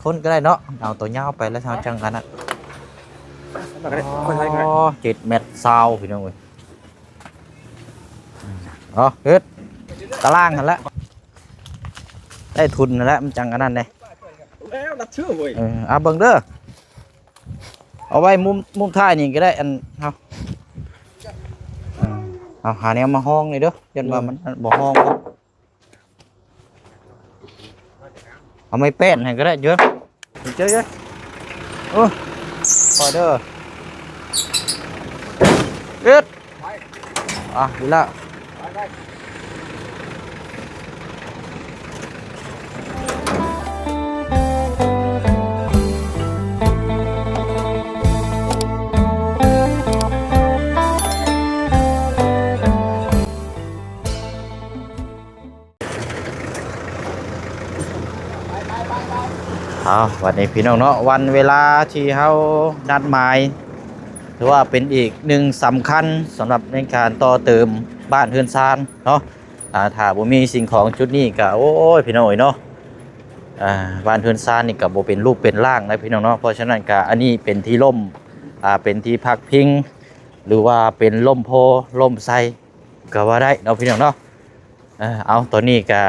ຄົນກໍໄດ້ເນາະ ເອົາຕົວຍາວໄປແລ້ວເຮົາຈັ່ງອັນນັ້ນ. ມັນກໍໄດ້ ອໍ ຄ່ອຍໃຊ້ກໍໄດ້ ເຈັດແມັດຊາວ ພີ່ນ້ອງເອີຍ. ເອົາເຮັດຕາລາງຫັ້ນແຫຼະ ໃຕ້ທຸນຫັ້ນແຫຼະ ມັນຈັ່ງອັນນັ້ນເດ້. ແລ້ວລັດເຊື່ອເວີຍ ເອີ ເອົາເບິ່ງເດີ ເອົາໄວ້ມຸມ ມຸມທ້າຍນີ້ກໍໄດ້ ອັນເຮົາ ເອີ ເອົາຫາແນວມາຮອງນີ້ເດີ ຢ້ານວ່າມັນ ເອີ ບໍ່ຮອງເນາະ. ເອົາໄມ້ແປ້ນໃຫ້ກໍໄດ້ເຈີ ເຈີ ເຈີ ໂອ້ ຄ່ອຍເດີ ເຮັດ ອ່ະ ດີແລ້ວ. ເອົາ ບັດນີ້ພີ່ນ້ອງເນາະ ວັນເວລາທີ່ເຮົານັດໝາຍ ຖືວ່າເປັນອີກໜຶ່ງສຳຄັນສຳລັບໃນການຕໍ່ເຕີມບ້ານເຮືອນຊານເນາະ. ອ່າ ຖ້າບໍ່ມີສິ່ງຂອງຈຸດນີ້ກະ ໂອ້ຍ ພີ່ນ້ອງເອີຍເນາະ ອ່າ ບ້ານເຮືອນຊານນີ້ກະບໍ່ເປັນຮູບເປັນຮ່າງນະ ພີ່ນ້ອງເນາະ. ເພາະສະນັ້ນກະ ອັນນີ້ເປັນທີ່ລົມ ອ່າ ເປັນທີ່ພັກພິງ ຫຼືວ່າເປັນລົມໂພລົມໄຊ ກໍວ່າໄດ້ເນາະ ພີ່ນ້ອງເນາະ. ເອີ ເອົາ ຕອນນີ້ກະ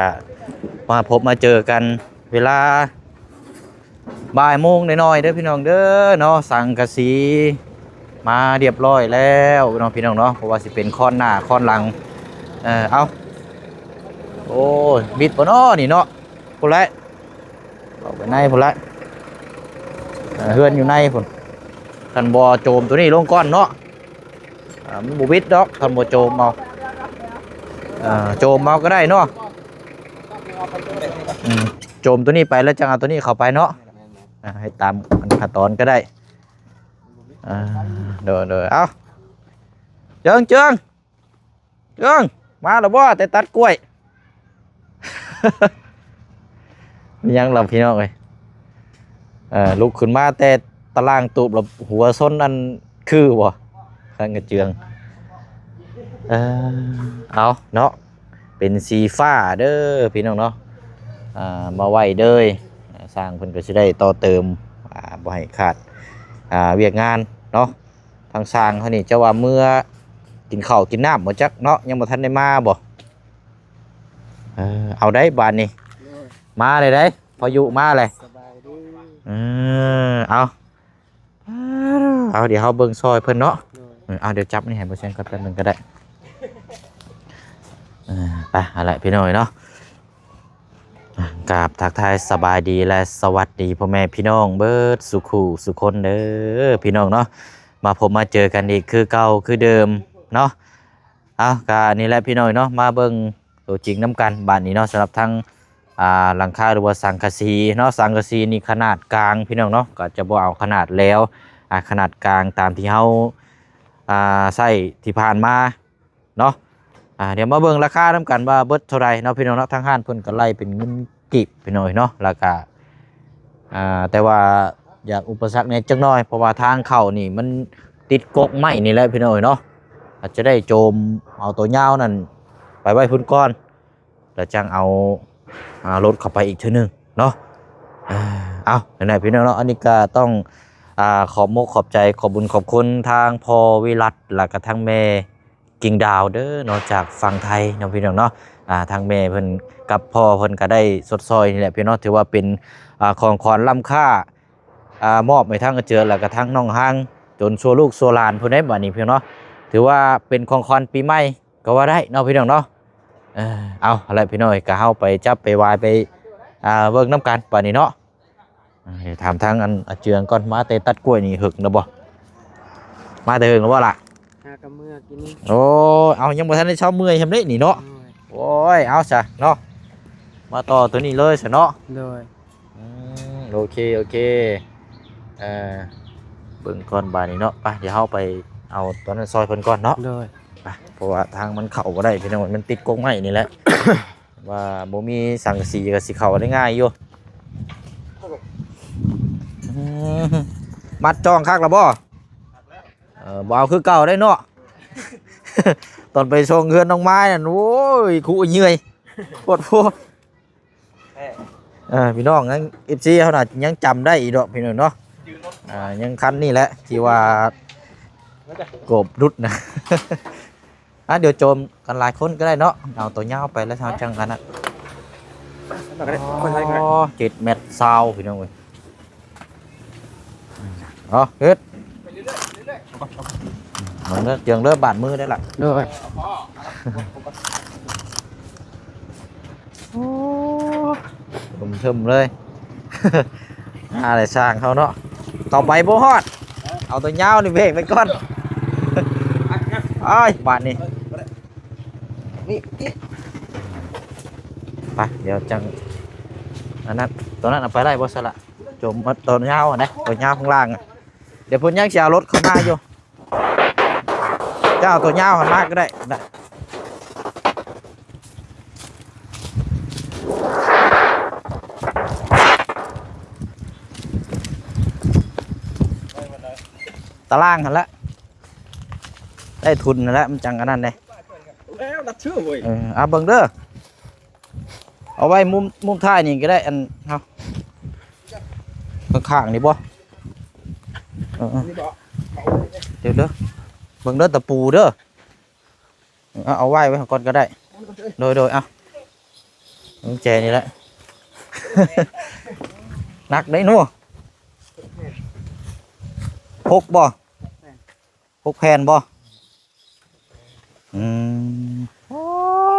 ມາພົບມາເຈີກັນເວລາບ່າຍໂມງໜ້ອຍໆເດີພີ່ນ້ອງເດີເນາະ. ສັງກະສີມາຮຽບຮ້ອຍແລ້ວເນາະ ພີ່ນ້ອງເນາະ ບໍ່ວ່າຊິເປັນຄອນໜ້າຄອນຫຼັງ. ເອີ ເອົາ ໂອ້ຍ ບິດບໍ່ເນາະນີ້ເນາະ ພຸ້ນແຫຼະ ເຂົ້າໄປໃນພຸ້ນລະ ເອີ ເຮືອນຢູ່ໃນພຸ້ນ. ຄັນບໍ່ໂຈມຕົວນີ້ລົງກ່ອນເນາະ ເອີ ມັນບໍ່ບິດດອກ ຄັນບໍ່ໂຈມເອົາ ເອີ ໂຈມເອົາກໍໄດ້ເນາະ. ອືມ ໂຈມຕົວນີ້ໄປແລ້ວຈັ່ງເອົາຕົວນີ້ເຂົ້າໄປເນາະ ເອີ ເຮັດຕາມຂັ້ນຕອນກໍໄດ້. ເອີ ໂດຍໆ ເອົາ ເຈີງ ເຈີງ ເຈີງ ມາແລ້ວບໍ່ ແຕ່ຕັດກ້ວຍ? ມີຫຍັງລະພີ່ນ້ອງເອີຍ ເອີ ລຸກຂຶ້ນມາແຕ່ຕາລ່າງຕູບລະ ຫົວຊົນອັນຄືບໍ່? ຄັນກະເຈືອງ ເອີ ເອົາເນາະ ເປັນສີຟ້າເດີພີ່ນ້ອງເນາະ ອ່າ ມາໄວ້ເດີ ຊ່າງເພິ່ນກໍຊິໄດ້ຕໍ່ເຕີມ ອ່າ ບໍ່ໃຫ້ຂາດ ອ່າ ວຽກງານເນາະ. ທາງຊ່າງເຮົານີ້ ເຈົ້າວ່າເມືອກິນເຂົ້າກິນນ້ຳບໍ່ຈັກເນາະ ຍັງບໍ່ທັນໄດ້ມາບໍ່? ເອີ ເອົາໄດ໋ບາດນີ້ ໂດຍ ມາເລີຍໄດ໋ ພາຍຸມາເລີຍ ສະບາຍດີ ເອີ ເອົາ ເອົາ ດຽວເຮົາເບິ່ງຊ່ອຍເພິ່ນເນາະ ໂດຍ ເອີ ເອົາ ດຽວຈັບນີ້ໃຫ້ບໍ່ແຊງກ່ອນແປັບໜຶ່ງກໍໄດ້ ເອີ ໄປ ເອົາລະພີ່ນ້ອງເນາະ. ກາບທັກທາຍສະບາຍດີ ແລະ ສະຫວັດດີພໍ່ແມ່ພີ່ນ້ອງເບິດສູ່ຄູ່ສູ່ຄົນເດີພີ່ນ້ອງເນາະ ມາພົບມາເຈີກັນອີກຄືເກົ່າຄືເດີມເນາະ. ເອົາ ກະນີ້ແຫຼະພີ່ນ້ອງເນາະ ມາເບິ່ງໂຕຈິງນຳກັນບາດນີ້ເນາະ ສຳລັບທັງ ອ່າ ຫຼັງຄາ ຫຼືວ່າສັງກະສີເນາະ. ສັງກະສີນີ້ຂະໜາດກາງພີ່ນ້ອງເນາະ ກໍຈະບໍ່ເອົາຂະໜາດແຫຼວ ອ່າ ຂະໜາດກາງຕາມທີ່ເຮົາ ອ່າ ໃຊ້ທີ່ຜ່ານມາ ເນາະ. ອ່າ ດຽວມາເບິ່ງລາຄານຳກັນວ່າເບິດເທົ່າໃດເນາະພີ່ນ້ອງເນາະ. ທາງຮ້ານເພິ່ນກໍໄລ່ເປັນເງິນກີບພີ່ນ້ອງເນາະ ແລ້ວກະ ອ່າ ແຕ່ວ່າຢາກອຸປະສັກແດ່ຈັກໜ້ອຍ ເພາະວ່າທາງເຂົ້ານີ້ມັນຕິດກົກໄມ້ນີ້ແຫຼະພີ່ນ້ອງເນາະ. ອາດຈະໄດ້ໂຈມເອົາໂຕຍາວນັ້ນໄປໄວ້ພຸ້ນກ່ອນ ແລ້ວຈັ່ງເອົາ ອ່າ ລົດເຂົ້າໄປອີກເທື່ອໜຶ່ງເນາະ. ເອົາ ແນວໃດພີ່ນ້ອງເນາະ ອັນນີ້ກໍຕ້ອງ ອ່າ ຂອບມົກຂອບໃຈ ຂອບບຸນຂອບຄຸນທາງພໍ່ວິລັດ ແລ້ວກໍທາງແມ່ ກິ່ງດາວເດີເນາະ ຈາກຝັ່ງໄທເນາະພີ່ນ້ອງເນາະ. ອ່າ ທາງແມ່ເພິ່ນກັບພໍ່ເພິ່ນກໍໄດ້ຊົດຊ່ອຍນີ້ແຫຼະພີ່ນ້ອງເນາະ ຖືວ່າເປັນ ອ່າ ຂອງຂວັນລ້ຳຄ່າ ອ່າ ມອບໃຫ້ທາງອາເຈີ ແລ້ວກໍທາງນ້ອງຮາງ ຈົນຊົ່ວລູກຊົ່ວຫຼານພຸ້ນເດ້ບາດນີ້ພີ່ນ້ອງເນາະ. ຖືວ່າເປັນຂອງຂວັນປີໃໝ່ກໍວ່າໄດ້ເນາະພີ່ນ້ອງເນາະ. ເອີ ເອົາ ຫັ້ນແຫຼະພີ່ນ້ອງເອີຍ ກໍເຮົາໄປຈັບໄປຫວາຍໄປ ອ່າ ເບິ່ງນຳກັນບາດນີ້ເນາະ. ອ່າ ດຽວຖາມທາງອັນອາເຈືອງກ່ອນ ມາແຕ່ຕັດກ້ວຍນີ້ເຫິງແລ້ວບໍ່? ມາແຕ່ເຫິງແລ້ວບໍ່ລະ? ຫາກະເມືອກິນນີ້. ໂອ້ຍ ເອົາ ຍັງບໍ່ທັນໄດ້ເຊົາເມື່ອຍຊ່ຳເດ້ນີ້ເນາະ. ໂດຍ ໂອ້ຍ ເອົາຊະເນາະ ມາຕໍ່ຕົວນີ້ເລີຍຊະເນາະ. ໂດຍ ອືມ ໂອເຄ ໂອເຄ ເອີ ເບິ່ງກ່ອນບາດນີ້ເນາະ. ໄປ ດຽວເຮົາໄປເອົາຕົວນັ້ນຊ່ອຍເພິ່ນກ່ອນເນາະ. ໂດຍ ໄປ ເພາະວ່າທາງມັນເຂົ້າບໍ່ໄດ້ພີ່ນ້ອງ ມັນຕິດກົກໄມ້ນີ້ແຫຼະ. ວ່າບໍ່ມີສັງກະສີກໍຊິເຂົ້າໄດ້ງ່າຍຢູ່. ອືມ ມັດຈ້ອງຄັກແລ້ວບໍ່? ເອີ ບໍ່ເອົາຄືເກົ່າໄດ້ເນາະ. ຕອນໄປສົ່ງເຮືອນນ້ອງມາຍນັ້ນ ໂອ້ຍ ຄຸເຫື່ອຍ ໂພດໂພ. ແທ້ ເອີ ພີ່ນ້ອງ ຍັງ ເອັຟຊີ ເຮົານະຍັງຈຳໄດ້ອີກດອກພີ່ນ້ອງເນາະ. ອ່າ ຍັງຄັນນີ້ແຫຼະທີ່ວ່າໂກບຫຼຸດນະ. ອ່ະ ດຽວໂຈມກັນຫຼາຍຄົນກໍໄດ້ເນາະ ເອົາຕົວຍາວໄປແລ້ວເຮົາຈັ່ງອັນນັ້ນ. ເຈັດແມັດຊາວ ພີ່ນ້ອງເອີຍ. ເອົາເຮັດ ເບິ່ງເດີ ເຈີງເດີ ບາດມືໄດ້ລະ. ໂດຍ. ໂອ້ ເຖິມໆ ເລີຍ. ອາ ໄດ້ຊ່າງເຮົາເນາະ ເຂົ້າໄປບໍ່ຮອດ. ເອົາຕົວຍາວນີ້ເບກໄວ້ກ່ອນ. ອ້າຍ ບາດນີ້ ນີ້ ໄປ ດຽວຈັ່ງ ອັນນັ້ນ ຕົວນັ້ນເອົາໄປໄດ້ບໍ່? ສະລະ ໂຈມເອົາຕົວຍາວຫັ້ນນະ ຕົວຍາວຂ້າງລ່າງ. ດຽວເພິ່ນຍັງຊິເອົາລົດເຂົ້າມາຢູ່. ເຈົ້າເອົາຕົວຍາວຫັ້ນມາກໍໄດ້ນະ. ຕາລ່າງຫັ້ນລະ ໄດ້ທຶນຫັ້ນລະ ມັນຈັ່ງອັນນັ້ນເດ້. ແລ້ວນັບຊື່ເວີຍ. ເອີ ເອົາເບິ່ງເດີ. ເອົາໄວ້ມຸມ ມຸມທ້າຍນີ້ກໍໄດ້ ອັນເຮົາ ຂ້າງໆ ນີ້ບໍ່? ເອີ ເອີ ເອົາໄວ້ ເອີ ເບິ່ງເດີ ຕະປູເດີ. ເອີ ເອົາໄວ້ ໄວ້ກ່ອນກໍໄດ້. ໂດຍ ໂດຍ. ເອົາ ກຸນແຈນີ້ແຫຼະ. ໜັກເດ້ໜູ. ຫົກບໍ່? ຫົກແຜ່ນບໍ່? ອືມ ໂອ້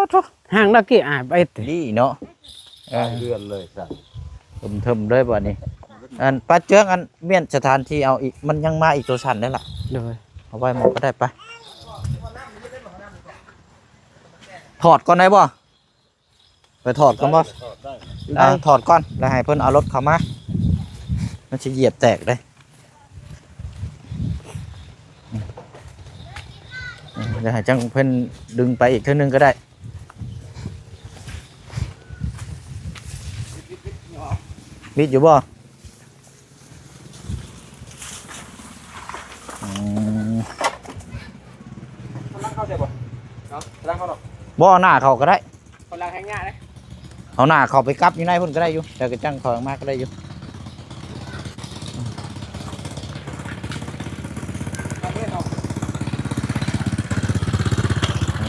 ໂທ ຫ່າງດອກກີ້ອາຍໄປຕິ ດີເນາະ. ເອີ ເດືອນເລີຍຈ້ະ ເຖິມໆ ເລີຍບາດນີ້. ອັນ ປ້າເຈືອງ ອັນ ມ້ຽນສະຖານທີ່ເອົາອີກ ມັນຍັງມາອີກໂຕຊັ້ນເດ້ລະ. ໂດຍ. ເອົາໄວ້ໝ່ອງກໍໄດ້ ໄປ ຖອດກ່ອນໄດ້ບໍ່? ໄປຖອດກ່ອນບໍ່? ໄດ້ ໄດ້ ອ່າ ຖອດກ່ອນ ແລ້ວໃຫ້ເພິ່ນເອົາລົດເຂົ້າມາ ມັນຊິຢຽບແຕກເດ້. ອືມ ດຽວໃຫ້ຈັ່ງເພິ່ນດຶງໄປອີກເທື່ອໜຶ່ງກໍໄດ້. ບິດຢູ່ບໍ່? ອືມ ກຳລັງເຂົ້າໃສ່ບໍ່? ເນາະ ກຳລັງເຂົ້າດອກ ບໍ່ ເອົາໜ້າເຂົ້າກໍໄດ້. ເອົາຫຼັງແຮງຍາກເດ້ ເອົາໜ້າເຂົ້າໄປກັບຢູ່ໃນພຸ້ນກໍໄດ້ຢູ່ ແຕ່ກໍຈັ່ງຖອຍອອກມາກໍໄດ້ຢູ່.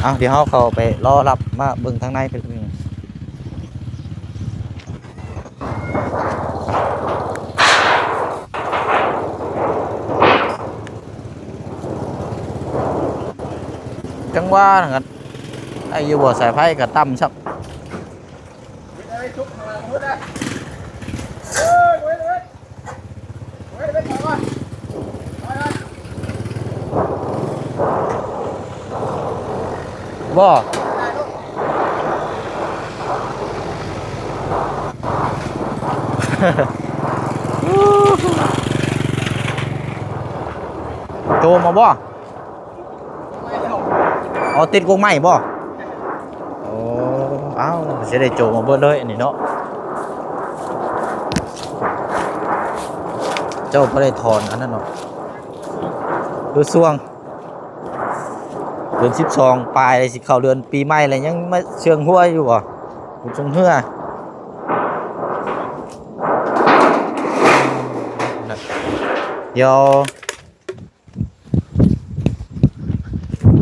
ເອົາ ດຽວເຮົາເຂົ້າໄປລໍຮັບມາເບິ່ງທາງໃນເພິ່ນ. ຈັ່ງວ່ານັ້ນ ໄດ້ຢູ່ບໍ່? ສາຍໄຟກໍຕ່ຳຊ້ຳ. ບໍ່ ໂຈມເອົາບໍ່? ອໍ ຕິດກົກໄມ້ບໍ່? ໂອ້ ອ້າວ ຊິໄດ້ໂຈມເອົາເບິດເລີຍອັນນີ້ເນາະ. ເຈົ້າບໍ່ໄດ້ຖອນອັນນັ້ນເນາະ ຄືຊ່ວງເດືອນສິບສອງປາຍ ຊິເຂົ້າເດືອນປີໃໝ່ແລ້ວ ຍັງມາເຊື່ອງຫົວຢູ່ບໍ່? ເຊື່ອງເຮືອ ດຽວ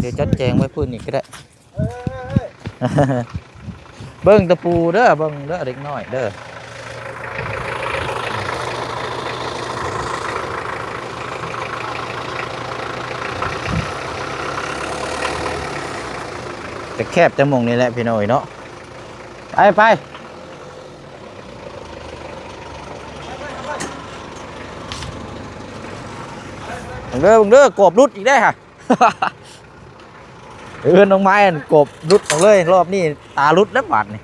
ດຽວຈັດແຈງໄວ້ພຸ້ນອີກກໍໄດ້. ເບິ່ງຕະປູເດີ ເບິ່ງເດີ ເດັກນ້ອຍເດີ ຈະແຄບຈະໝ່ອງນີ້ແຫຼະ ພີ່ນ້ອງເອີຍເນາະ. ໄປ ໄປ ເບິ່ງເດີ ເບິ່ງເດີ ກອບຫຼຸດອີກແລ້ວຫະ. ເອີ ນ້ອງໄມ້ອັນກອບຫຼຸດອອກເລີຍ ລອບນີ້ຕາຫຼຸດແລ້ວບາດນີ້.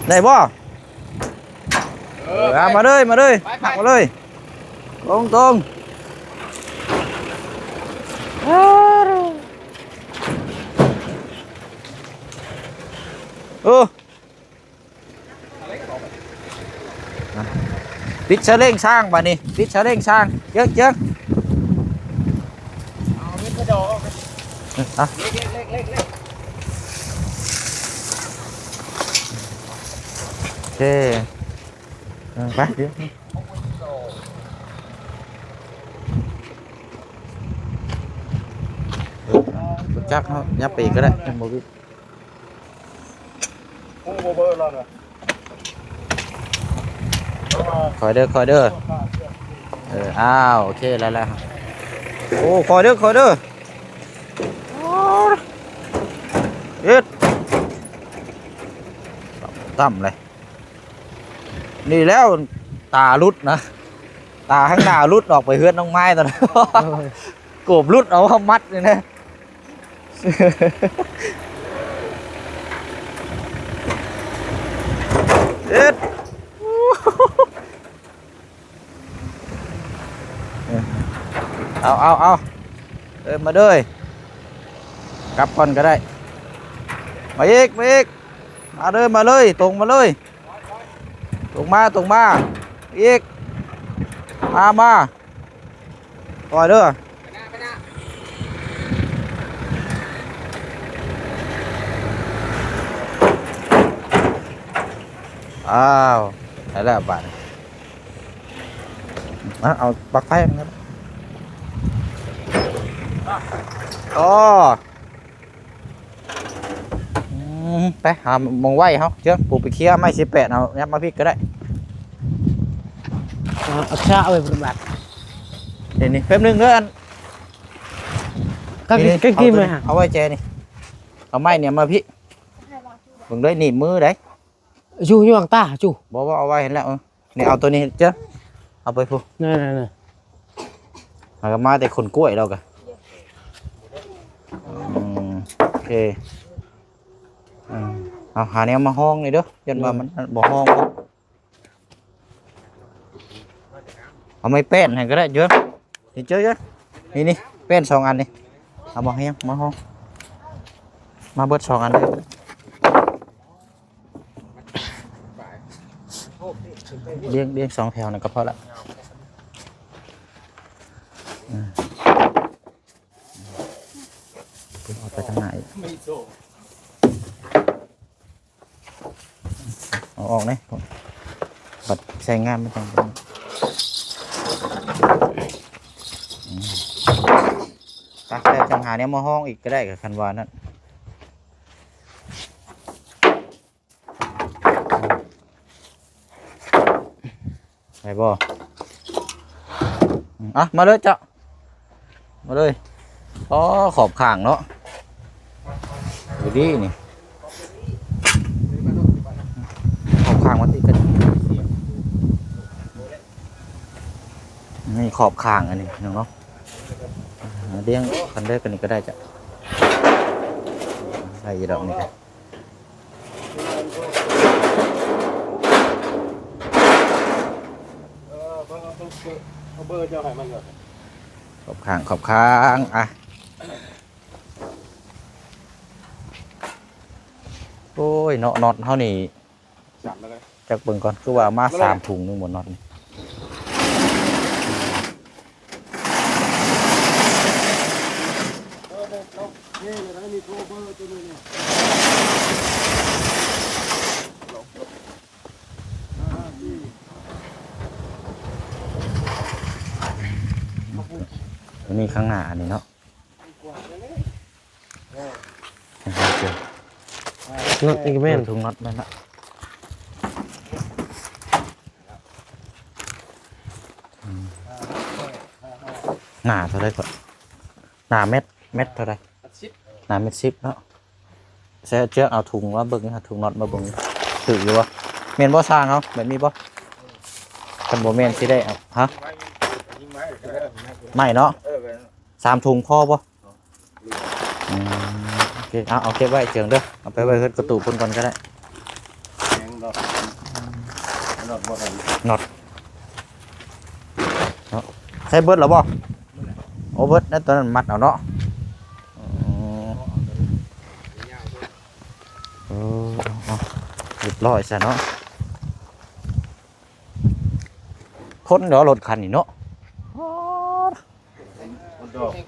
ໄດ້ບໍ່? ເອີ ເອີ ມາເລີຍ ມາເລີຍ ໄປ ໄປ ມາເລີຍ ຕົງໆ ເອີ. ປິດສະເລັ່ງຊ່າງບາດນີ້ ປິດສະເລັ່ງຊ່າງ ເຈິກໆ ເອົາ ໂອເຄ ເອີ ໄປ ເອີ ຈັກເຮົາ ຍັບໄປອີກກໍໄດ້ ຍັງບໍ່ວິດ. ຄ່ອຍເດີ ຄ່ອຍເດີ ເອີ ອ້າວ ໂອເຄ ແລ້ວ ແລ້ວ ໂອ້ ຄ່ອຍເດີ ຄ່ອຍເດີ ເຮັດ ຕ່ຳເລີຍ ນີ້ແລ້ວ ຕາຫຼຸດນະ ຕາຂ້າງໜ້າຫຼຸດອອກໄປເຮືອນນ້ອງໄມ້ຕອນນັ້ນ ໂກບຫຼຸດເອົາມາມັດນີ້ນະ. ເຮັດ ເອົາ ເອົາ ເອົາ ເອີ ມາເດີ ກັບກ່ອນກໍໄດ້ ມາອີກ ມາອີກ ມາເດີ ມາເລີຍ ຕົງມາເລີຍ ຕົງມາ ຕົງມາ ອີກ ມາ ມາ ຄ່ອຍເດີ ອ້າວ ໄດ້ແລ້ວບາດນີ້ ເອົາ ເອົາປລັກໄຟມັນກໍໄດ້ ອໍ ອືມ ໄປຫາໝ່ອງໄວ້ເຮົາ ເຈີ ປູໄປເຄຍໄມ້ສິບແປດ ເອົາ ຍັບມາພີ້ກໍໄດ້ ເອົາຊາໄວ້ປະມານ ນີ້ໆ ແປັບໜຶ່ງເດີ ອັນ ກໍ ນີ້ ກໍກິນໄວ້ ເອົາແຈນີ້ ເອົາໄມ້ນີ້ມາພີ້ ເບິ່ງເດີ ໜີບມືໄດ໋ ຢູ່ ຢູ່ຫວ່າງຕາ ຢູ່ ບໍ່ ບໍ່ ເອົາໄວ້ຫັ້ນແຫຼະ ເອີ ນີ້ ເອົາໂຕນີ້ເຈີ ເອົາໄປພຸ້ນ ນັ້ນໆໆ ຫາກະມາແຕ່ຂົນກ້ວຍລາວກະ ອືມ ໂອເຄ ອືມ ເອົາ ຫາແນວມາຮອງນີ້ເດີ ຢ້ານວ່າມັນ ເອີ ບໍ່ຮອງ ເອົາໄມ້ແປ້ນໃຫ້ກໍໄດ້ ເຈີ ນີ້ເຈີ ເຈີ ນີ້ ນີ້ ແປ້ນສອງອັນນີ້ ເອົາມາຮຽງ ມາຮອງ ມາເບິດສອງອັນເລີຍ ລຽງ ລຽງສອງແຖວນັ້ນກໍພໍລະ ອືມ ເອົາໄປທາງໜ້າອີກ ເອົາອອກເດ້ ບັດໃຊ້ງານມັນຈັ່ງ ອືມ ຕັກແລ້ວຈັ່ງຫາແນວມາຮອງອີກກໍໄດ້ ຄັນວ່ານັ້ນ. ໄດ້ບໍ່? ອືມ ອ່ະ ມາເລີຍເຈົ້າ ມາເລີຍ. ອໍ ຂອບຂ້າງເນາະ ດີນີ້ ຂອບຂ້າງມັນຕິດກັນ ນີ້ຂອບຂ້າງອັນນີ້ເນາະ ລຽງກັນເດີ ກັນນີ້ກໍໄດ້ເຈົ້າ ໄດ້ຢູ່ດອກນີ້. ເອີ ເບິ່ງເອົາເບີ ເອົາເບີເຈົ້າໃຫ້ມັນກ່ອນ ຂອບຂ້າງ ຂອບຂ້າງ ອ່ະ ໂອ້ຍເນາະ ນັອດເຮົານີ້ ຈັກເບິ່ງກ່ອນ ຄືວ່າມາສາມຖົງໜຶ່ງບໍ່ ນັອດນີ້. ຕົວນີ້ຂ້າງໜ້າອັນນີ້ເນາະ ນັອດນີ້ກໍແມ່ນ ເອີ ຖົງນັອດແມ່ນລະ ອືມ ໜ້າເທົ່າໃດກໍ ໜ້າແມັດ ແມັດເທົ່າໃດ? ໜ້າແມັດສິບເນາະ ໃສ່ເຊືອກເອົາຖົງມາເບິ່ງ ຫາຖົງນັອດມາເບິ່ງ ຖືກຢູ່ບໍ່? ແມ່ນບໍ່ຊ່າງເຮົາ ແບບນີ້ບໍ່? ຄັນບໍ່ແມ່ນຊິໄດ້ເອົາ ຮະ? ໄມ້ເນາະ ສາມຖົງພໍບໍ່? ອືມ ໂອເຄ ເອົາ ເອົາເກັບໄວ້ເຈີງເດີ ເອົາໄປໄວ້ເຮືອນກະຕູເພິ່ນກ່ອນກໍໄດ້ ແຂງດອກ ນັອດບໍ່ທັນ ນັອດເນາະ ໃຊ້ເບິດແລ້ວບໍ່? ໂອ້ ເບິດແລ້ວ ຕອນນັ້ນມັດເອົາເນາະ ອືມ ເອີ ເອົາ ເອົາ ຮຽບຮ້ອຍຊະເນາະ. ຄົນເນາະ ລົດຄັນນີ້ເນາະ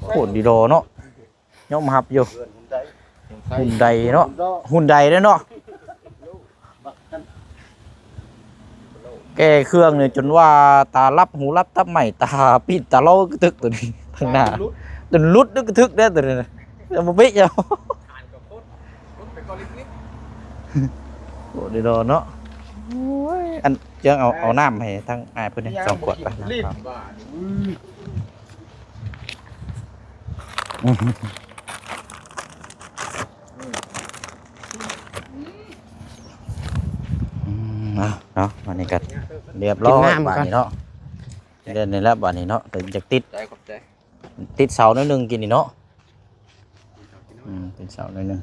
ໂຄດດີດອເນາະ ຍອມຮັບຢູ່. ຮຸນໄດເນາະ ຮຸນໄດເດ້ເນາະ ແກ່ເຄື່ອງນີ້ຈົນວ່າຕາຫຼັບຫູຫຼັບຕັບໄໝ້ ຕາປິດຕາຫຼໍກະຕຶກໂຕນີ້ ທາງໜ້າຈົນຫຼຸດກະທຶກເດ້ໂຕນີ້ນະ ບໍ່ປິດເຈົ້າ. ໂອ້ ໄດ້ດອນເນາະ ໂອ້ຍ ອັນ ຈັ່ງເອົາ ເອົານ້ຳໃຫ້ທາງອ້າຍເພິ່ນແດ່ ສອງຂວດໄປ. ອືມ ເອົາເນາະ ບາດນີ້ກໍລຽບຮ້ອຍ ກິນນ້ຳກ່ອນ ບາດນີ້ເນາະ ເດືອນນີ້ແຫຼະບາດນີ້ເນາະ ກໍຢາກຕິດ ຂອບໃຈ ຂອບໃຈ ຕິດເສົາໜ້ອຍໜຶ່ງກີ້ນີ້ເນາະ ອືມ ຕິດເສົາໜ້ອຍໜຶ່ງ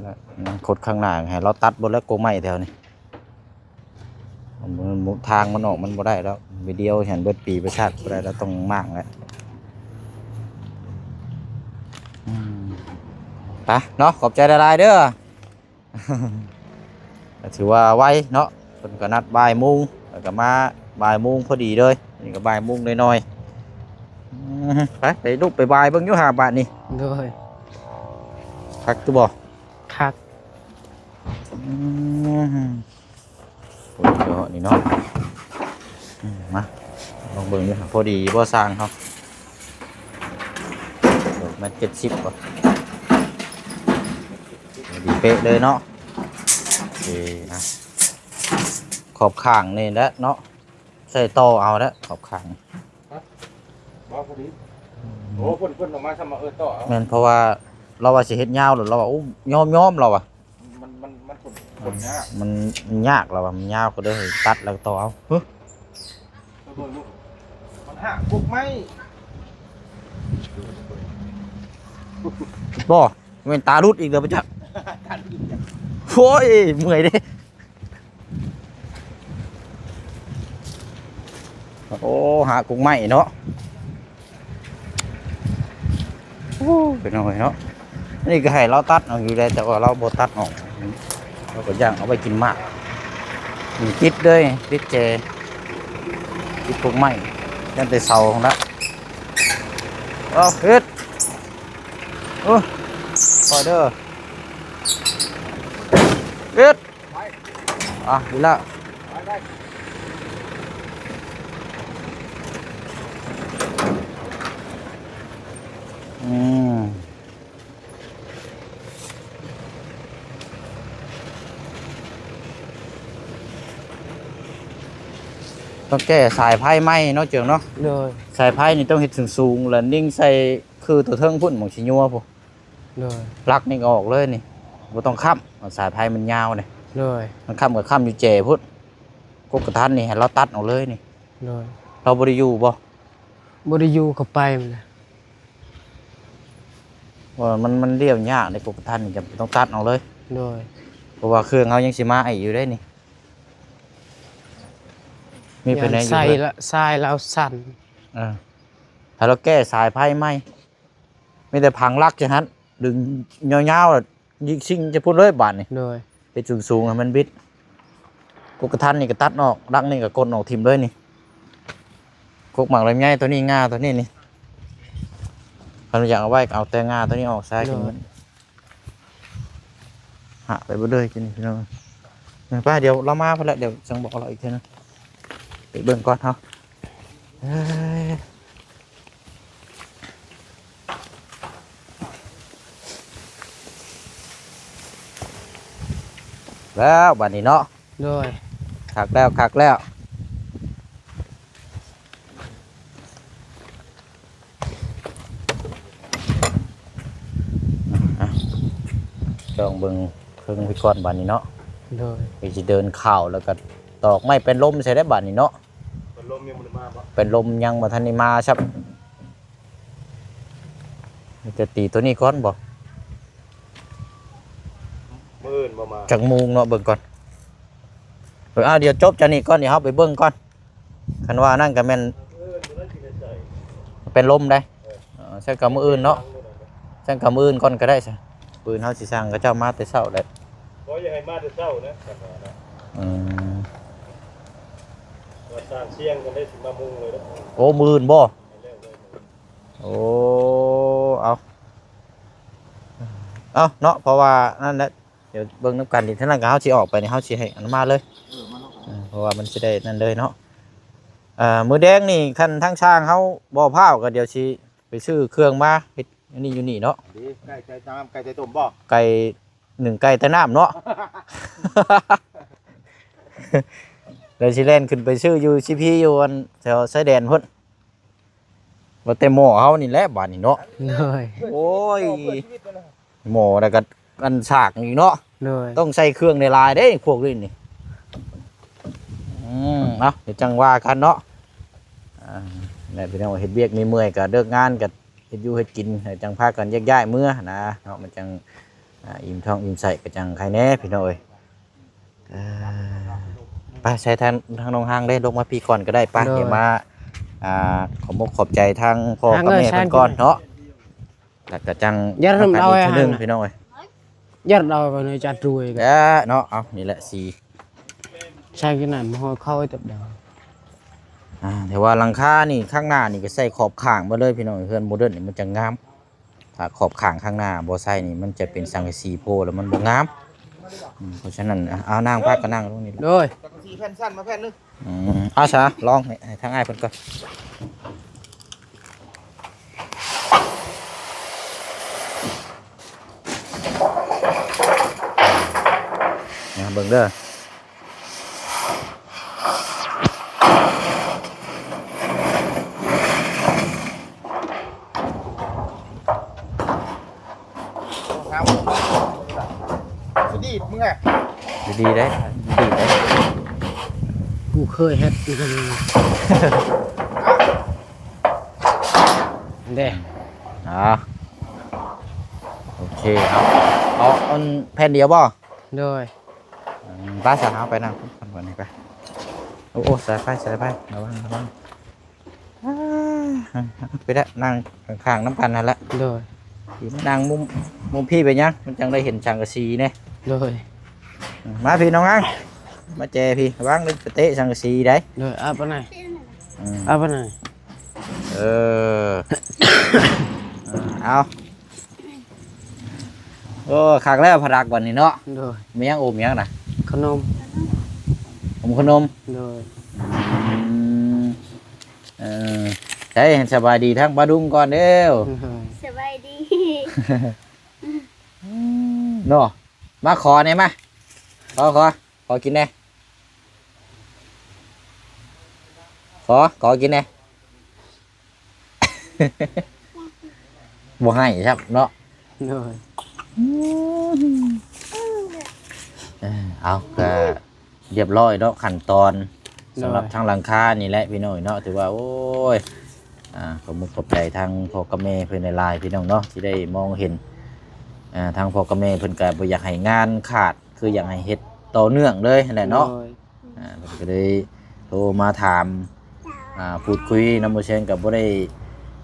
ແລ້ວອະນາຄົດຂ້າງໜ້າໃຫ້ລາວຕັດເບິດແລ້ວ ກົກໄມ້ແຖວນີ້ ມັນ ທາງມັນອອກມັນບໍ່ໄດ້ແລ້ວ ວິດີໂອຫັ້ນເບິດປີປະຊາດບໍ່ໄດ້ແລ້ວ ຕ້ອງມ້າງແລ້ວ ອືມ ໄປເນາະ ຂອບໃຈຫຼາຍໆເດີ. ກໍຖືວ່າໄວເນາະ ເພິ່ນກໍນັດບ່າຍໂມງ ແລ້ວກໍມາບ່າຍໂມງພໍດີເລີຍ ນີ້ກໍບ່າຍໂມງໜ້ອຍໆ ອືມ ໄປ ໄປລຸກໄປບາຍເບິ່ງຢູ່ຫາບາດນີ້ ໂດຍ ຄັກຢູ່ບໍ່? ຄັກ ອືມ ໂອ້ຍ ເນາະ ນີ້ເນາະ ອືມ ມາລອງເບິ່ງຢູ່ຫາ ພໍດີບໍ່ຊ່າງເຮົາ? ແມັດເຈັດສິບບໍ່? ພໍດີເປະເລີຍເນາະ ໂອເຄນະ ຂອບຂ້າງນີ້ແຫຼະເນາະ ໃສ່ຕໍ່ເອົາແຫຼະຂອບຂ້າງ ຮະ? ບໍ່ ພໍດີ ອືມ ໂອ້ ເພິ່ນ ເພິ່ນເອົາມາຊຳມາ ເອີ ຕໍ່ເອົາ ແມ່ນ ເພາະວ່າລາວວ່າຊິເຮັດຍາວ ແລ້ວລາວວ່າ ໂອ້ ຍອມໆ ລາວວ່າ ມັນ ມັນ ມັນ ມັນຍາກ ມັນຍາກ ລາວວ່າມັນຍາວ ກໍເລີຍຕັດແລ້ວກໍຕໍ່ເອົາ ຮະ ໄປເບິ່ງດູ ມັນຫາກົກໄມ້ ບໍ່ ແມ່ນຕາຫຼຸດອີກແລ້ວບໍ່ຈັກ ຕາຫຼຸດອີກ ໂອ້ຍ ເມື່ອຍເດ້. ໂອ້ ຫາກົກໄມ້ເນາະ ໂອ້ ເປັນຫຍັງເນາະ ອັນນີ້ກໍໃຫ້ລາວຕັດເອົາຢູ່ແລ້ວ ແຕ່ວ່າລາວບໍ່ຕັດອອກ ລາວກໍຢ່າງເອົາໄວ້ກິນໝາກ ມັນຕິດເລີຍ ຕິດແຈ ຕິດກົກໄມ້ ຢ້ານແຕ່ເສົາຫັ້ນລະ ເອົາ ເຮັດ ໂອ້ ໄປເດີ ເຮັດ. ອ່ະ ນີ້ລະ ອືມ ຕ້ອງແກ້ສາຍໄຟໃໝ່ເນາະ ເຈີງເນາະ ໂດຍ ສາຍໄຟນີ້ຕ້ອງເຮັດສູງໆ ແລ້ວຍິງໃສ່ຄືຕົວເທິງພຸ້ນ ໝ່ອງຊິຍົວພຸ້ນ. ໂດຍ ຫຼັກນີ້ກໍອອກເລີຍນີ້ ບໍ່ຕ້ອງຄ້ຳ ສາຍໄຟມັນຍາວນີ້ ໂດຍ ມັນຄ້ຳກໍຄ້ຳຢູ່ແຈພຸ້ນ ກົກກະທັນນີ້ໃຫ້ລາວຕັດອອກເລີຍນີ້ ໂດຍ ລາວບໍ່ໄດ້ຢູ່ບໍ່? ບໍ່ໄດ້ຢູ່ ເຂົາໄປໝົດແລ້ວ ວ່າມັນ ມັນລ້ຽວຍາກໃນກົກກະທັນນີ້ ຈຳເປັນຕ້ອງຕັດອອກເລີຍ ໂດຍ ເພາະວ່າເຄື່ອງເຮົາຍັງຊິມາອີກຢູ່ເດ້ນີ້ ມີແຜນກຢູ່ ໃສ່ລະ ສາຍລາວສັ້ນ ເອີ ໃຫ້ລາວແກ້ສາຍໄຟໃໝ່. ມີແຕ່ຜັງຫຼັກຈັ່ງຫັ້ນ ດຶງຍາວໆ ຍິງຊິງຈະພຸ້ນເລີຍບາດນີ້ ໂດຍ ເຮັດສູງໆ ໃຫ້ມັນບິດ ກົກກະທັນນີ້ກໍຕັດອອກ ຫຼັກນີ້ກໍກົນອອກຖິ້ມເລີຍນີ້ ກົກໝາກລຳໄຍຕົວນີ້ ງ່າຕົວນີ້ນີ້ ຄັນຢາກເອົາໄວ້ກໍເອົາແຕ່ງ່າຕົວນີ້ອອກຊະ ໂດຍ ກິນມັນ ຫະໄປເບິດເລີຍ ກິນ ພີ່ນ້ອງ ໄປ ດຽວລາວມາພຸ້ນແຫຼະ ດຽວຈັ່ງບອກລາວອີກເທື່ອໜຶ່ງ ໄປເບິ່ງກ່ອນເຮົາ ເອີ ແລ້ວບາດນີ້ເນາະ ໂດຍ ຄັກແລ້ວ ຄັກແລ້ວ ອ່ະ ລອງເບິ່ງເທິງໄປກ່ອນບາດນີ້ເນາະ ໂດຍ ໄປຊິເດີນເຂົ້າ ແລ້ວກໍຕອກໄມ້ແປ້ນລົມໃສ່ໄດ້ບາດນີ້ເນາະ ແປ້ນລົມຍັງບໍ່ໄດ້ມາບໍ? ແປ້ນລົມຍັງບໍ່ທັນໄດ້ມາຊ້ຳ ມີແຕ່ຕີຕົວນີ້ກ່ອນບໍ? ມື້ອື່ນບໍ່ມາ ຈັກໂມງເນາະ ເບິ່ງກ່ອນ ເອີ ດຽວຈົບຈາກນີ້ກ່ອນ ດຽວເຮົາໄປເບິ່ງກ່ອນ ຄັນວ່ານັ້ນກໍແມ່ນ ແປ້ນລົມໄດ໋ ເອີ ຊັ້ນກໍມື້ອື່ນເນາະ ຊັ້ນກໍມື້ອື່ນກ່ອນກໍໄດ້ຊະ ມື້ອື່ນເຮົາຊິສັ່ງເຂົາເຈົ້າມາແຕ່ເຊົ້າແຫຼະ ບໍ່ ຢາກໃຫ້ມາແຕ່ເຊົ້ານະ ຄັນວ່ານະ ອືມ ວ່າສ້າງສຽງກັນໄດ້ ຊິມາມຸງເລີຍເນາະ. ໂອ້ ມື້ອື່ນບໍ່? ໂອ້ ເອົາ ເອົາເນາະ ເພາະວ່ານັ້ນແຫຼະ ດຽວເບິ່ງນຳກັນ ນີ້ທາງນັ້ນກໍເຮົາຊິອອກໄປນີ້ ເຮົາຊິໃຫ້ອັນມາເລີຍ ເອີ ມາເນາະ ເອີ ເພາະວ່າມັນຊິໄດ້ນັ້ນເລີຍເນາະ. ເອີ ມື້ແດງນີ້ຄັນທາງຊ່າງເຮົາບໍ່ພ້າວ ກໍດຽວຊິໄປຊື້ເຄື່ອງມາເຮັດຢູ່ນີ້ຢູ່ນີ້ເນາະ. ດີ ໄກ່ໃສ່ນ້ຳ ໄກ່ໃສ່ຕົ້ມບໍ່? ໄກ່ ໜຶ້ງໄກ່ໃສ່ນ້ຳເນາະ ແລ້ວຊິແລ່ນຂຶ້ນໄປຊື້ຢູ່ຊີພີ ຢູ່ອັນແຖວຊາຍແດນພຸ້ນ. ວ່າແຕ່ໝໍ້ເຮົານີ້ແຫຼະບາດນີ້ເນາະ. ໂດຍ ໂອ້ຍ ໝໍ້ແລ້ວກໍອັນສາກອີກເນາະ. ໂດຍ ຕ້ອງໃສ່ເຄື່ອງຫຼາຍໆເດ້ພວກນີ້ນີ້. ອືມ ເອົາ ດຽວຈັ່ງວ່າກັນເນາະ. ອ່າ ແລ້ວພີ່ນ້ອງເຮັດວຽກເມື່ອຍໆ ກໍເລີກງານ ກໍເຮັດຢູ່ເຮັດກິນ ຈັ່ງພາກັນແຍກຍ້າຍເມືອນະເນາະ. ມັນຈັ່ງ ອ່າ ອີ່ມທ້ອງອີ່ມໄສ້ ກໍຈັ່ງໄຄແດ່ພີ່ນ້ອງເອີຍ. ເອີ ໄປໃສ່ທາງ ທາງນ້ອງຮາງເດ້ ລົງມາພີ້ກ່ອນກໍໄດ້. ໄປ ໂດຍ ດຽວມາ ອ່າ ຂອບອົກຂອບໃຈທາງພໍ່ກັບແມ່ເພິ່ນກ່ອນເນາະ ແລ້ວກໍຈັ່ງ ຢ່າລືມເອົາໄວ້ ນຳກັນອີກເທື່ອໜຶ່ງ ພີ່ນ້ອງເອີຍ. ຢ່າລືມເອົາໄວ້ໃນຈາດດ້ວຍ ເອີ ເນາະ. ເອົາ ນີ້ແຫຼະສີ ໃສ່ກັນນັ້ນ ບໍ່ຮອດເຂົ້າໄວ້ຕັບດາວ. ອ່າ ແຕ່ວ່າຫຼັງຄານີ້ ຂ້າງໜ້ານີ້ກໍໃສ່ຂອບຂ້າງມາເລີຍ ພີ່ນ້ອງ. ເຮືອນໂມເດີນນີ້ມັນຈະງາມ. ຖ້າຂອບຂ້າງຂ້າງໜ້າບໍ່ໃສ່ນີ້ ມັນຈະເປັນສັງກະສີໂພ ແລ້ວມັນບໍ່ງາມ. ອືມ ເພາະສະນັ້ນ ເອົາ ນາງພາກັນນັ່ງລົງນີ້ແຫຼະ. ໂດຍ ສັງກະສີແຜ່ນສັ້ນມາແຜ່ນໜຶ່ງ. ອືມ ເອົາຊະ ລອງໃຫ້ ໃຫ້ທາງອ້າຍເພິ່ນກ່ອນ ນະ ເບິ່ງເດີ. ດີດເມືອ ດີໆເດ້ ດີເດ້. ກູເຄີຍເຮັດ ເດ້. ອ່າ ໂອເຄ ເອົາ ເອົາອັນແຜ່ນດຽວບໍ່? ໂດຍ. ອືມ ໄປຊະ ເຮົາໄປນັ່ງກັນກ່ອນນີ້ໄປ. ໂອ້ ໂອ້ ສາຍໄຟ ສາຍໄຟ ລະວັງ ລະວັງ. ອ່າ ໄປເດີ ນັ່ງຂ້າງໆນຳກັນຫັ້ນລະ. ໂດຍ. ມານັ່ງມຸມ ມຸມພີ້ເປັນຫຍັງ? ມັນຈັ່ງໄດ້ເຫັນສັງກະສີແດ່. ໂດຍ. ອືມ ມາພີ້ນ້ອງອັງ ມາແຈພີ້ ລະວັງເດີໄປເຕະສັງກະສີໄດ໋. ໂດຍ. ອາບປານໃດ? ອືມ ອາບປານໃດ? ເອີ ເອົາ. ໂອ້ ຄັກແລ້ວພະດັກບັດນີ້ເນາະ. ໂດຍ. ມີຫຍັງອົມຫຍັງນະ? ຂະໜົມ. ອົມຂະໜົມ? ໂດຍ. ອືມ ເອີ ໃສ ສະບາຍດີທາງປ້າດຸງກ່ອນເດີ. ໂດຍ. ສະບາຍດີ ເນາະ. ມາຂໍແດ່ ມາ ຂໍ ຂໍ ຂໍກິນແດ່ ຂໍ ຂໍກິນແດ່. ບໍ່ໃຫ້ຊ້ຳເນາະ. ໂດຍ. ເອີ ເອົາ ກະຮຽບຮ້ອຍເນາະ ຂັ້ນຕອນ ໂດຍ ສຳລັບທາງຫຼັງຄານີ້ແຫຼະພີ່ນ້ອງເນາະ. ຖືວ່າ ໂອ້ຍ ອ່າ ຂອບມຸກຂອບໃຈທາງພໍ່ກັບແມ່ເພິ່ນຫຼາຍໆ ພີ່ນ້ອງເນາະ ທີ່ໄດ້ມອງເຫັນ. ອ່າ ທາງພໍ່ກັບແມ່ເພິ່ນກະບໍ່ຢາກໃຫ້ງານຂາດ ຄືຢາກໃຫ້ເຮັດຕໍ່ເນື່ອງເລີຍຫັ້ນແຫຼະເນາະ. ໂດຍ. ອ່າ ເພິ່ນກໍເລີຍໂທມາຖາມ ອ່າ ພູດຄຸຍນຳບໍ່ແຊງ ກໍບໍ່ໄດ້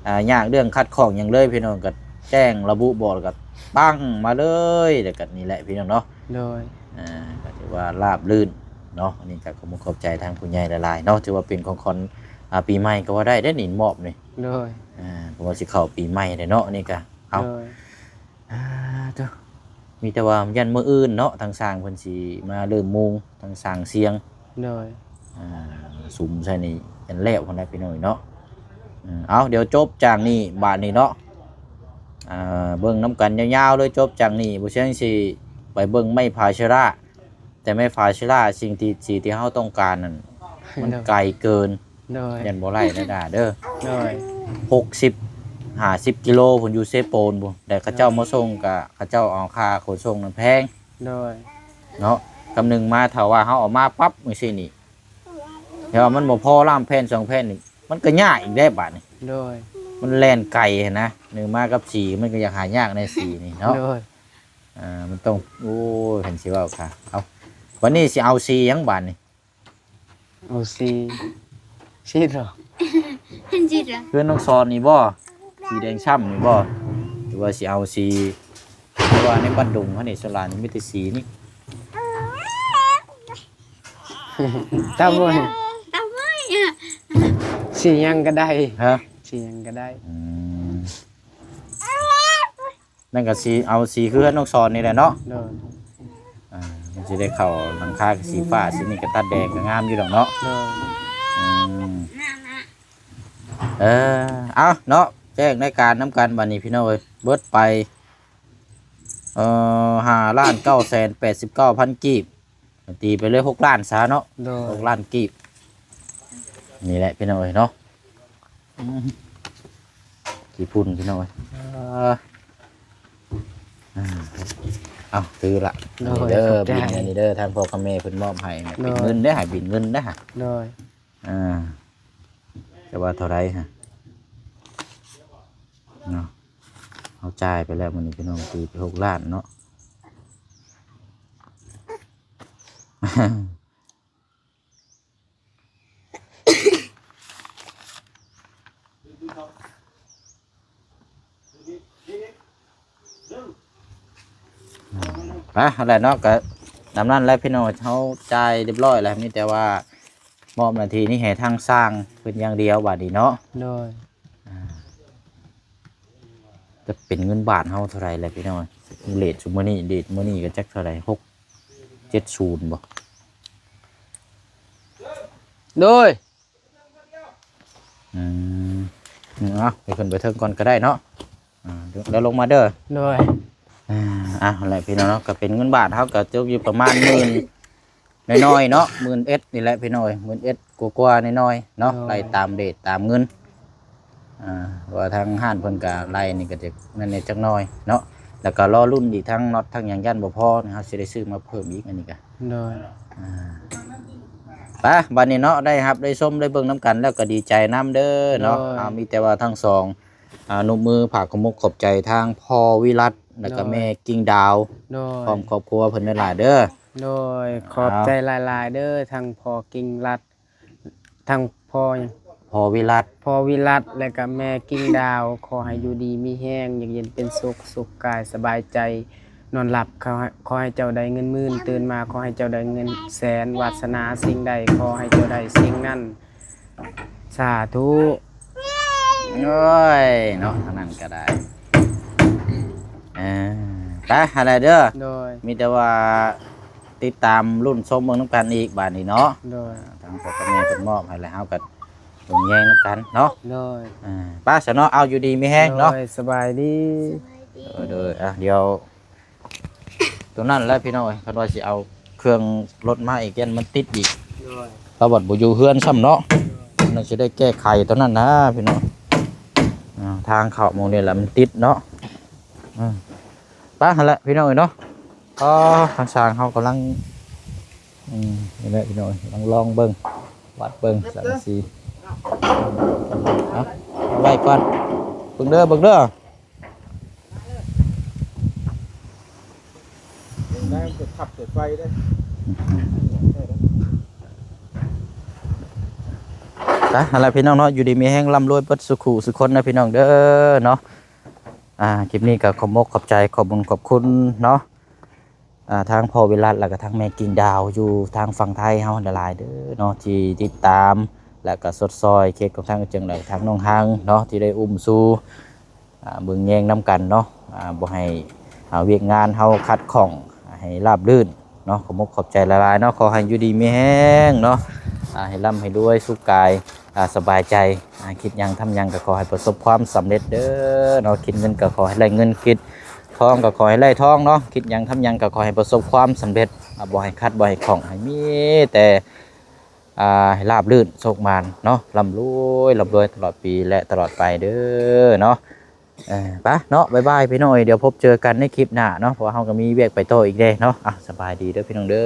ອ່າ ຍາກເລື່ອງຂັດຂ້ອງຫຍັງເລີຍພີ່ນ້ອງ. ກໍແຈ້ງລະບຸບອກ ແລ້ວກໍປັ້ງມາເລີຍ ແລ້ວກໍນີ້ແຫຼະພີ່ນ້ອງເນາະ. ໂດຍ. ອ່າ ກໍຖືວ່າລາບລື່ນເນາະ. ອັນນີ້ກໍຂອບມຸກຂອບໃຈທາງຜູ້ໃຫຍ່ຫຼາຍໆເນາະ ຖືວ່າເປັນຂອງຂວັນ ອ່າ ປີໃໝ່ກໍວ່າໄດ້ເດ້ນີ້ ມອບນີ້. ໂດຍ. ອ່າ ເພາະວ່າຊິເຂົ້າປີໃໝ່ແລ້ວເນາະ ອັນນີ້ກໍ ເອົາ. ໂດຍ. ອ່າ ໂທ້ ມີແຕ່ວ່າຢ້ານມື້ອື່ນເນາະ ທາງຊ່າງເພິ່ນຊິມາເລີ່ມມຸງ ທາງຊ່າງຊຽງ. ໂດຍ. ອ່າ ສຸມໃສ່ນີ້ ຢ້ານແລ້ວພຸ້ນແຫຼະພີ່ນ້ອງເນາະ. ເອີ ເອົາ ດຽວຈົບຈາກນີ້ບາດນີ້ເນາະ. ອ່າ ເບິ່ງນຳກັນຍາວໆເລີຍ ຈົບຈາກນີ້ ບໍ່ຊຽງຊິໄປເບິ່ງໄມ້ພາເຊລາ ແຕ່ໄມ້ພາເຊລາ ສິ່ງທີ່ ທີ່ ທີ່ເຮົາຕ້ອງການນັ້ນ ມັນ ໂດຍ ໄກເກີນ. ໂດຍ. ຢ້ານບໍ່ໄດ້ເດີ ໂດຍ ຫົກສິບ ຫ້າສິບກິໂລພຸ້ນ ຢູ່ເຊໂປນພຸ້ນ ແຕ່ເຂົາເຈົ້າ ໂດຍ ມາສົ່ງກະ ເຂົາເຈົ້າເອົາຄ່າຂົນສົ່ງນັ້ນແພງ. ໂດຍ. ເນາະ ກຳໜຶ່ງມາ ຖ້າວ່າເຮົາເອົາມາປັບຈັ່ງຊີ້ນີ້ ແຕ່ວ່າມັນບໍ່ພໍລ້າມແຜ່ນສອງແຜ່ນນີ້ ມັນກໍຍາກອີກເດ້ບາດນີ້. ໂດຍ. ມັນແລ່ນໄກຫັ້ນນະ ໜຶ່ງມາກັບສີ ມັນກໍຢາກຫາຍາກແດ່ສີນີ້ເນາະ. ໂດຍ. ອ່າ ມັນຕ້ອງ ໂອ້ຍ ຄັນຊິເວົ້າກະ ເອົາ ບາດນີ້ຊິເອົາສີຫຍັງບາດນີ້? ເອົາສີ ສີດອກ ເປັນສີດອກ ເພື່ອນນ້ອງສອນນີ້ບໍ່? ສີແດງຊ້ຳນີ້ບໍ່? ຫຼືວ່າຊິເອົາສີ ເພາະວ່າໃນບ້ານດົງເຮົານີ້ ສ່ວນຫຼາຍມີແຕ່ສີນີ້. ຕາມເບິ່ງ ຕາມເບິ່ງ ສີຫຍັງກໍໄດ້ ຮະ ສີຫຍັງກໍໄດ້ ອືມ ນັ້ນກໍສີ ເອົາສີເຮືອນນ້ອງສອນນີ້ແຫຼະເນາະ ໂດຍ ອ່າ ມັນຊິໄດ້ເຂົ້າຫຼັງຄາກໍສີຟ້າ ສີນີ້ກໍຕັດແດງກໍງາມຢູ່ດອກເນາະ ໂດຍ ອືມ ເອີ ເອົາເນາະ ແຈ້ງລາຍການນຳກັນບັດນີ້ພີ່ນ້ອງເອີຍ ເບິດໄປ ເອີ ຫ້າລ້ານເກົ້າແສນແປດສິບເກົ້າພັນກີບ ຕີໄປເລີຍຫົກລ້ານຊະເນາະ ໂດຍ ຫົກລ້ານກີບ ນີ້ແຫຼະພີ່ນ້ອງເອີຍເນາະ ອືມ ຂີ້ຝຸ່ນພີ່ນ້ອງເອີຍ ເອີ ເອົາ ຖືລະ ໂດຍ ນີ້ເດີ ຂອບໃຈ ບິນອັນນີ້ເດີ ທາງພໍ່ກັບແມ່ເພິ່ນມອບໃຫ້ ໂດຍ ເປັນເງິນເດ້ ໃຫ້ບິນເງິນເດ້ ໂດຍ ອ່າ ຈະວ່າເທົ່າໃດຫະ ເນາະ ເຮົາຈ່າຍໄປແລ້ວມື້ນີ້ພີ່ນ້ອງ ຕີໄປຫົກລ້ານເນາະ ໄປ ຫັ້ນແຫຼະເນາະ ກະຕາມນັ້ນແຫຼະພີ່ນ້ອງ ເຮົາຈ່າຍຮຽບຮ້ອຍແລ້ວ ມີແຕ່ວ່າມອບໜ້າທີ່ນີ້ໃຫ້ທາງຊ່າງເພິ່ນຢ່າງດຽວບາດນີ້ເນາະ ໂດຍ ອ່າ ຈະເປັນເງິນບາດເຮົາເທົ່າໃດແຫຼະພີ່ນ້ອງ ເຣດຊຸມມື້ນີ້ ເຣດມື້ນີ້ກໍຈັກເທົ່າໃດ ຫົກເຈັດສູນບໍ່ ໂດຍ ອືມ ເອົາ ໃຫ້ຂຶ້ນໄປເທິງກ່ອນກໍໄດ້ເນາະ ອ່າ ແລ້ວລົງມາເດີ ໂດຍ ອ່າ ເອົາແຫຼະພີ່ນ້ອງເນາະ ກໍເປັນເງິນບາດເຮົາກໍຕົກຢູ່ປະມານໝື່ນ ນ້ອຍໆເນາະ ໝື່ນເອັດນີ້ແຫຼະພີ່ນ້ອງເອີຍ ໝື່ນເອັດກວ່າໆນ້ອຍໆເນາະ ໂດຍ ໄລ່ຕາມເຣດຕາມເງິນ ອ່າ ເພາະວ່າທາງຮ້ານເພິ່ນກະໄລ່ນີ້ກະຈະນັ້ນແດ່ຈັກໜ້ອຍເນາະ ແລ້ວກະລໍລຸ້ນອີກທັງນັອດທັງຫຍັງ ຢ້ານບໍ່ພໍ ເຮົາຊິໄດ້ຊື້ມາເພີ່ມອີກ ອັນນີ້ກະ ໂດຍ ອ່າ ໄປ ບັດນີ້ເນາະ ໄດ້ຮັບໄດ້ຊົມໄດ້ເບິ່ງນຳກັນແລ້ວກະດີໃຈນຳເດີເນາະ ໂດຍ ອ່າ ມີແຕ່ວ່າທັງສອງ ອ່າ ນຸບມືຝາກຂອບອົກຂອບໃຈທາງພໍ່ວິລັດ ແລ້ວກະ ໂດຍ ແມ່ກິ່ງດາວ ໂດຍ ພ້ອມຄອບຄົວເພິ່ນຫຼາຍໆເດີ ໂດຍ ຂອບໃຈຫຼາຍໆເດີ ທັງພໍ່ກິ່ງລັດ ທັງພໍ່ຫຍັງ ພໍ່ວິລັດ ພໍ່ວິລັດ ແລະກະແມ່ກິ່ງດາວ ຂໍໃຫ້ຢູ່ດີມີແຮງ ຢູ່ເຢັນເປັນສຸກ ສຸກກາຍສະບາຍໃຈ ນອນຫຼັບ ຂໍໃຫ້ ຂໍໃຫ້ເຈົ້າໄດ້ເງິນໝື່ນ ຕື່ນມາຂໍໃຫ້ເຈົ້າໄດ້ເງິນແສນ ວາດສະໜາສິ່ງໃດ ຂໍໃຫ້ເຈົ້າໄດ້ສິ່ງນັ້ນ ສາທຸ ໂອ້ຍ ເນາະ ທາງນັ້ນກໍໄດ້ ເອີ ໄປ ຫັ້ນແຫຼະເດີ ໂດຍ ມີແຕ່ວ່າຕິດຕາມລຸ້ນຊົມເບິ່ງນຳກັນອີກບາດນີ້ເນາະ ໂດຍ ທາງພໍ່ກັບແມ່ເພິ່ນມອບໃຫ້ແລ້ວ ເຮົາກໍເບິ່ງແຍງນຳກັນເນາະ ໂດຍ ເອີ ໄປຊະເນາະ ເອົາ ຢູ່ດີມີແຮງເນາະ ໂດຍ ສະບາຍດີ ໂດຍ ໂດຍ ອ່ະ ດຽວ ຕົວນັ້ນແຫຼະພີ່ນ້ອງເອີຍ ຄັນວ່າຊິເອົາເຄື່ອງລົດມາອີກ ຢ້ານມັນຕິດອີກ ໂດຍ ລາວບັດບໍ່ຢູ່ເຮືອນຊ້ຳເນາະ ໂດຍ ນັ້ນຊິໄດ້ແກ້ໄຂຕົວນັ້ນນະພີ່ນ້ອງ ອ່າ ທາງເຂົ້າໝ່ອງນີ້ແຫຼະມັນຕິດເນາະ ອືມ ໄປຫັ້ນແຫຼະພີ່ນ້ອງເອີຍເນາະ ອໍ ທາງຊ່າງເຮົາກຳລັງ ອືມ ນີ້ແຫຼະພີ່ນ້ອງເອີຍ ກຳລັງລອງເບິ່ງ ວັດເບິ່ງສັງກະສີ ເອົາ ເອົາໄວ້ກ່ອນ ເບິ່ງເດີ ເບິ່ງເດີ. ໄດ້ ມັນຈະທັບສາຍໄຟເດ້ ໄປ ຫັ້ນແຫຼະພີ່ນ້ອງເນາະ ຢູ່ດີມີແຮງ ລ່ຳລວຍເບິດສູ່ຄູ່ສູ່ຄົນນະພີ່ນ້ອງເດີເນາະ ອ່າ ຄລິບນີ້ກໍຂອບອົກຂອບໃຈ ຂອບບຸນຂອບຄຸນເນາະ ອ່າ ທາງພໍ່ວິລັດ ແລ້ວກໍທາງແມ່ກິ່ງດາວ ຢູ່ທາງຝັ່ງໄທເຮົາຫຼາຍໆເດີເນາະ ທີ່ຕິດຕາມ ແລ້ວກໍຊົດຊ່ອຍເຂດຂອງທາງເອີເຈິງ ແລ້ວກໍທາງໜອງຮັງເນາະ ທີ່ໄດ້ອຸ້ມຊູ ອ່າ ເບິ່ງແຍງນຳກັນເນາະ ອ່າ ບໍ່ໃຫ້ ອ່າ ວຽກງານເຮົາຂັດຂ້ອງ ໃຫ້ລາບລື່ນເນາະ ຂອບອົກຂອບໃຈຫຼາຍໆເນາະ ຂໍໃຫ້ຢູ່ດີມີແຮງເນາະ ອ່າ ໃຫ້ລ່ຳໃຫ້ລວຍ ສຸກກາຍ ອ່າ ສະບາຍໃຈ ອ່າ ຄິດຫຍັງທຳຫຍັງກໍຂໍໃຫ້ປະສົບຄວາມສຳເລັດເດີເນາະ ຄິດເງິນກໍຂໍໃຫ້ໄດ້ເງິນ ຄິດທອງກໍຂໍໃຫ້ໄດ້ທອງເນາະ ຄິດຫຍັງທຳຫຍັງກໍຂໍໃຫ້ປະສົບຄວາມສຳເລັດ ອ່າ ບໍ່ໃຫ້ຂັດ ບໍ່ໃຫ້ຂ້ອງ ໃຫ້ມີແຕ່ ອ່າ ໃຫ້ລາບລື່ນໂຊກໝານເນາະ ລ່ຳລວຍ ລ່ຳລວຍຕະຫຼອດປີ ແລະ ຕະຫຼອດໄປເດີເນາະ ເອີ ໄປເນາະ ບາຍບາຍພີ່ນ້ອງເອີຍ ດຽວພົບເຈີກັນໃນຄລິບໜ້າເນາະ ເພາະວ່າເຮົາກໍມີວຽກໄປຕໍ່ອີກເດ້ເນາະ ອ່ະ ສະບາຍດີເດີພີ່ນ້ອງເດີ.